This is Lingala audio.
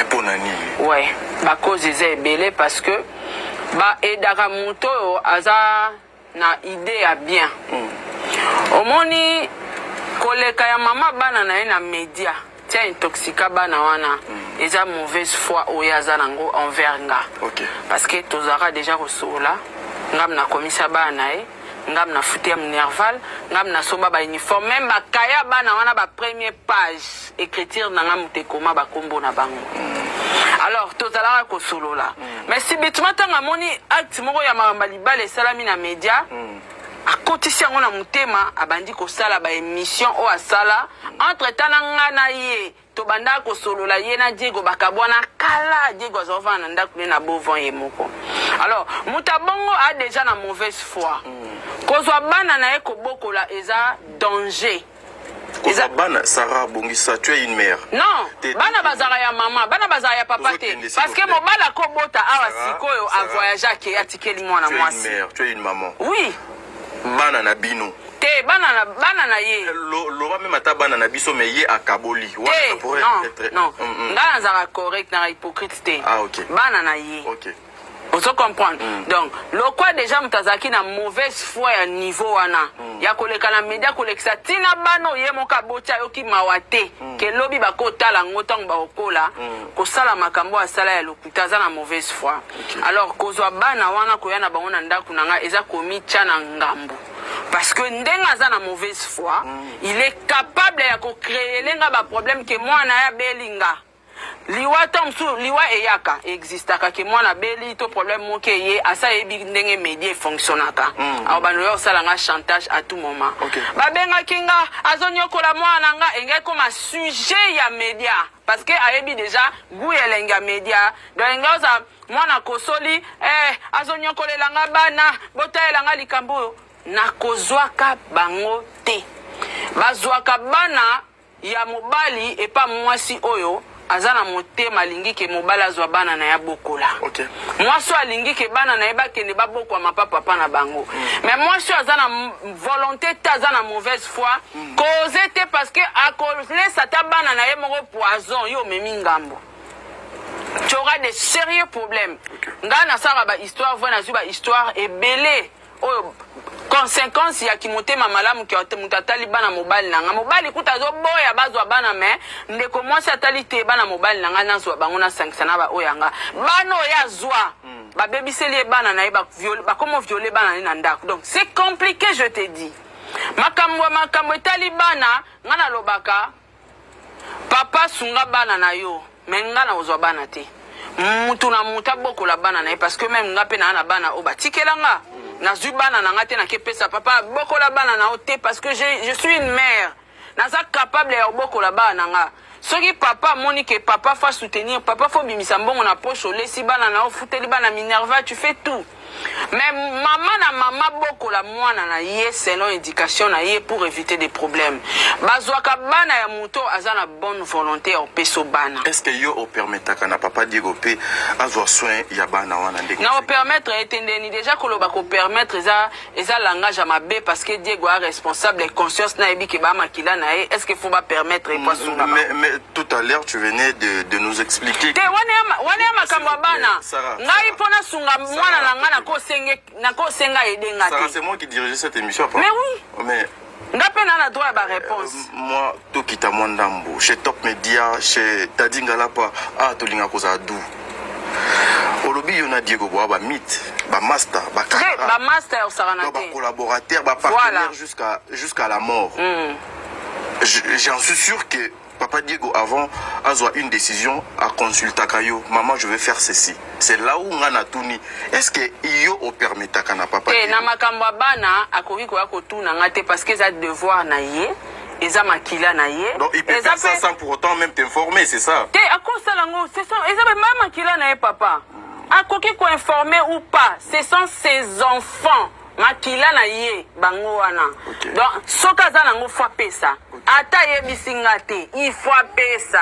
Mais mpo na nini? Ouais, bacause eza ebele, parce que baaidaka moto oyo aza na idée ya bien. Omoni koleka ya mama bana na ye na média, tia intoxika bana wana, eza mauvaise foi oyo aza nango envers nga. Parce que tozalaka déjà kosola, ngam nakomisa bana na ye, ngam nafuti ya minerval, ngam nasomba bauniforme, même bakaya bana wana, bapremier page écriture na nga moto ekoma bakombo na bango. Alors tozalaka kosolola, mais subitement ntango amoni acte moko ya makambo ya libala esalami na média, akotisi yango na motema, abandi kosala baémission oyo asala. Entre temps na nga na ye tobandaka kosolola. Ye na Diego bakabwana kala. Diego azovanda na ndako ne na bovon ye moko. Alors moto abongo a déjà na mauvaise foi, kozwa bana na ye kobokola eza danger. Kozwa bana, Sarah, bongisa, tu es une mère. Non, bana bazalaka ya mama, bana bazalaka ya papa te, parce que mobali akobota awa sikoyo, avoyage, ake, atikeli mwana mwasi. Tu es une maman. Oui. Bana na bino. Te, bana na ye. Loba même ata bana na biso, mais ye akaboli. Te, non, non, ngai nazalaka correct, naka hypocrite te. Ah, okay. Bana na ye. Ozo comprendre? Donc lokwa déjà moto azalaki na mauvaise foi ya niveau wana ya koleka na media, kolekisa ntina bana oye moko aboti, ayoki mawa te ke lobi bakotala yango ntango bakokola, kosala makambo asala ya lokuta, aza na mauvaise foi. Alors kozwa bana wana, koya na bango na ndako na ngai, eza komitya na ngambo, parce que ndenge aza na mauvaise foi, il est capable ya kocréer nga baproblème ke mwana ye abeli nga liwa. To mosusu liwa eyaka, existaka, ke mwana abeli to problème moko eye, asa ayebi ndenge média efonctionnaka. Awa bando oyo osala nga chantage à tout moment. Babengaki nga, azonyokola mwana nga, engai koma sujet ya média, parce que ayebi déjà goût elenge ya média. Donc engai oza mwana kosoli, azonyokolela nga bana, botalela nga likambo oyo. Nakozwaka bango te. Bazwaka bana ya mobali epa mwasi oyo aza na motema, alingi ke mobali azwa bana na ye abokola. Mwasi oyo alingi ke bana na ye bakende babokwama pa papa na bango. Mais mwasi oyo aza na volonté te, aza na mauvaise foi, cause te, parce que akolesa ata bana na ye moko poison. Yo omemi ngambo, tu auras de sérieux problèmes. Ngai nasalaka bahistoire vrai, nazwi bahistoire ebele oyo conséquence ya kimotema malamu ke moto atali bana mobali na nga. Mobali kuta azoboya bazwa bana, mais ndeko mwasi atali te, bana mobali na nga nazwa bango, nasangisa na baoyo ya nga. Bana oyo azwa, babebiseli ye bana na ye, bakoma violer bana na ye na ndako. Donc c'est compliqué, je te dis. Makambo etali bana, nga nalobaka: papa, sunga bana na yo, mais nga na kozwa bana te. Mutu na mutu abokola bana na ye, parce que même nga mpe naa na bana oyo batikela nga. Nazwi bana na nga te, nakepesa papa bokola bana na yo te, parce que je suis une mère, naza capable ya kobokola bana na nga. Soki papa amoni ke papa faut soutenir, papa faut bimisa mbongo na poche, olesi bana na yo, ofuteli bana minerval, tu fais tout. Mais mama na mama bokola mwana na ye selon éducation na ye, pour éviter des problèmes. Bazwaka bana ya moto aza na bonne volonté ya kopesa bana. Est ce que yo opermettaka na papa Diego mpe azwa soin ya bana wana ndenge? Na opermettre ye te. Ndeni déjà koloba kopermettre eza langage ya mabe, parce que Diego a responsable conscience, nayebi ke bamakila na ye. Est ce que faut bapermettre ye po asunga? Mais tout à l'heure tu venais de nous expliquer. Te, wana ya makambo ya bana. Ngai mpo nasunga mwana na ngai, nakosenga edenga te. C'est moi qui dirigeais cette émission. Mais oui. Mais nga mpe na droit ya baréponse. Moi tokita mwa ndambo chez Top Media, chez Tadi Ngalapa. Ah, tolinga kozala du olobi yo na Diego boa bamite, bamaster. Bamaster osaka na te. Bacollaborateur, bapartenaire jusqu'à la mort. J'en suis sûr que papa Diego, avant azwa une décision, aconsultaka yo: maman, je vais faire ceci. C'est là où nga natuni: est ce que yo opermettaka na papa? Te, na makambo ya bana akoki koya kotuna nga te, parce que eza devoir na ye, eza makila na ye. Donc il peut faire ça sans pour autant même t'informer, c'est ça? Te, akosala yango, eza ma makila na ye. Papa akoki koinformer ou pas, ce sont ses enfants, makila na ye bango wana. Donc soki aza nango, faut apesa. Ata ayebisi nga te, il faut apesa.